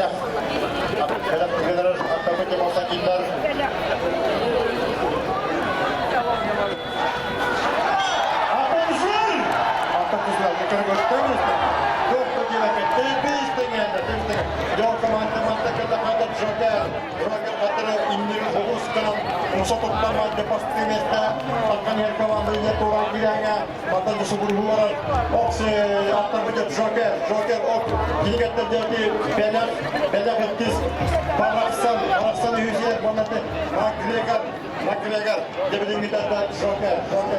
Бэлэх. Бэлэх түгэнэр аттаммыт Тимосакиннар. Атамсыр! Атамсыр! Макгрегор, Джокер, Джокер,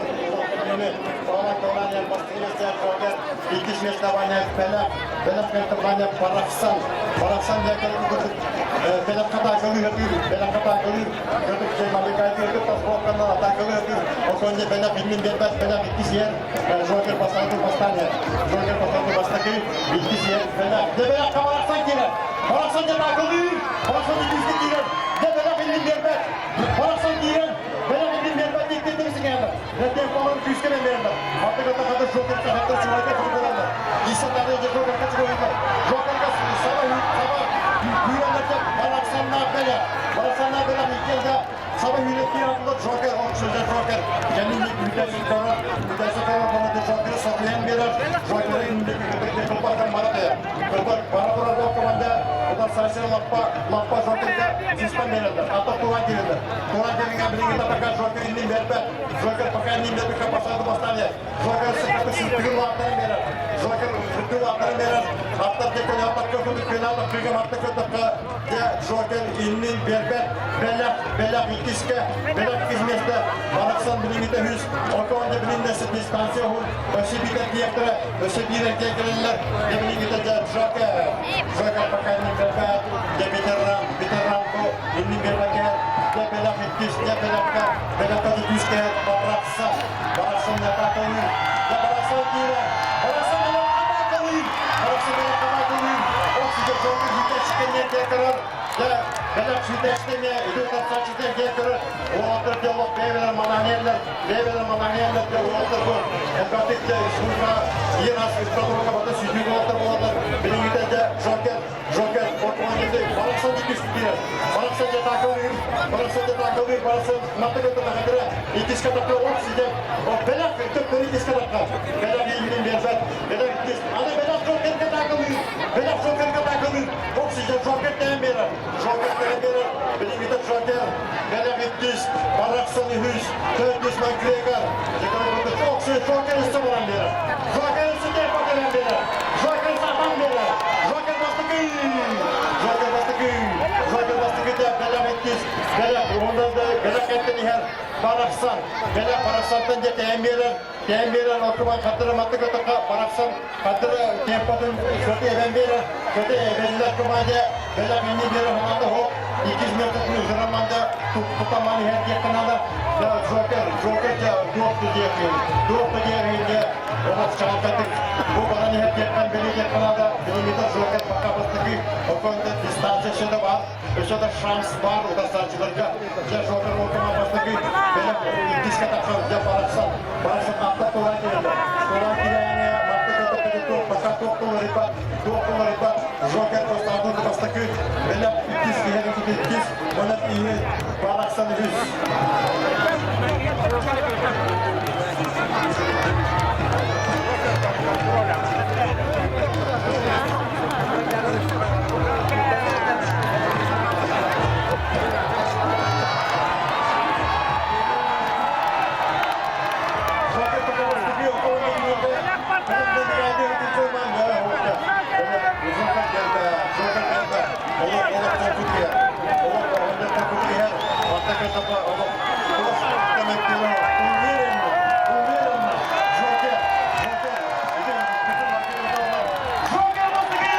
Иккис местование Бэлэх, Бэлэх местование Барахсан, Барахсан Бэлэх атаакалыы Бэлэх атаакалыы атаакалыы Оконде Бэлэх иннин биэрбэт Бэлэх иккис иһэр Джокер бастакы бастаан Джокер бастакы бастакы иккис иһэр Бэлэх Бэлэх Барахсан киирэр Барахсан атаакалыыр Барахсан иккискэ киирэр Бэлэх иннин биэрбэт Барахсан киирэн Бэлэх иннин биэрбэт икки тирсиҥээлэр Темпаларын күүскэ бэрдэр. Аттыгата хата Джокер хата чугайга турбалалар. Исатары Джокерка чугайга. Джокерка саба саба күүрэлэрде Барахсанна бэлэ. Барахсанна бэлэ иккенде саба hüyrettiği anda Joker, o sözde Joker. Kendini mütesi kara, mütesi kara bana da Joker'ı saklayan bir Joker'in kırpaktan bana da. Kırpak bana da komanda o da sarısını lappa, lappa Joker'e sistem verirler. Hatta Turan gelirler. Turan gelince bilgi tapaka Joker indim verme. Joker пока не медика посаду бастане. Joker сыттыгын берер. Joker сыттыгын берер. Аттар декон аттар көкөтүк финалда кыйган атты көтөккө Joker иннин бербет. Белек, белек иккиске, белек иккис Барахсан билиңите хүс. Оконде билиндеси дистанция хун. Өсө битер диэктері, өсө бирер диэктерлер. Билиңите Joker. Joker пока не бербет. Де Битеррам, Битеррам бу иннин бербеке. Де белек иккис, де белекке, белекке күскө Барахсан. Барахсан атакалыр. Де Барахсан киирер. Барахсан белек атакалыр. Барахсан белек атакалыр. Оксиге Joker жетекшікенне декорор. Де белек жетекшікенне үдө декорор. Уолаттар диалог бэйбелер мананеллер, бэйбелер мананеллер де уолаттар бу. Элбатыкте сурга ерас үсталуга бата сүйдүү уолаттар болалар. Билиңите де Joker, Joker ортоманды Барахсан иккис киирер. Барахсан де такылыр, Барахсан де такылыр, Барахсан маттыгы тахатыра. Иккис катакка оксиге. О белек төптөр иккис катакка. Белек иинин бербет. Белек иккис. Аны белек Jokerге такылыр. Белек Jokerге такылыр. Оксиге Joker тән берер. Joker тән берер. Билиңите Joker. Белек иккис. Барахсан үһүс. Төрдүс Макгрегор. Окси Joker үстü баран берер. Joker үстü темпо берен берер. Joker сатан берер. Joker бастыкы. Joker бастыкы. Joker бастыкы да белек иккис. Белек онда да белек эттен ихер. Барахсан. Белек Барахсантан де тән берер. Тән берер. Окуман катыры матты көтөккө Барахсан катыры темпотун көтө эбен берер. Көтө эбенлер команда белек инни берер хонаты хоп. 200 метр жыраманда тутаманы хер диэкканада Джокер, Джокер дуопты диэкин, дуопты диэкинде олох чалкатык. Бу баран хер диэккан бели диэкканада билимите Джокер пока бастыгы оконда дистанция шеде бар. Өсө да шанс бар удастарчыларга. Же Джокер окома бастыгы белек иккиске тапсыр же Барахсан. Барахсан атта тура келди. Тура келгене матты көтөккө пока токтолорипа, токтолорипа Джокер бастады бастыгы белек иккис киһи иккис, онан иһи Барахсан үһүс. Joker пока бастыгы Joker келді. Олар олар толкутуя. Олар олар толкутуя. Атака тапа олар. Уверенно, уверенно. Joker, Joker. Joker бастыгы!